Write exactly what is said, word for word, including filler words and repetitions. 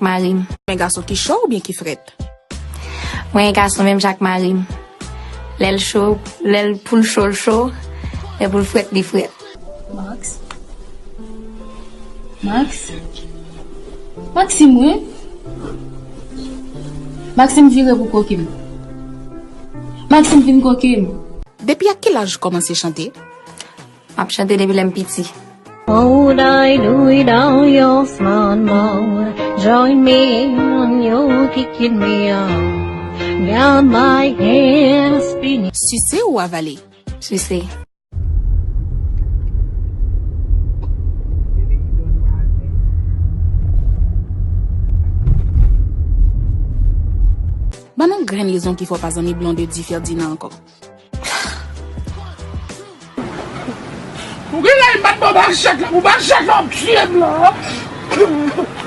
Mari m. Men gason ki cho oubyen ki frèt? Mwen e gason menm jan ak mari m. Lè l cho, lè l pou l cho, l cho. Lè pou l frèt, li frèt. Max? Max? Maxime, wi. Maxime vire pou koke m. Maxime vin koke m. Depi ak ki laj ou kòmanse chante? M ap chante depi lè m piti. Sise ou avale? Sise. Ban nou grenn rezon ki fè w pa zanmi Blondedy Ferdinand ankò. Ou gen lè m bat bò bachèt la, pou bachèt la w ap tiye m la.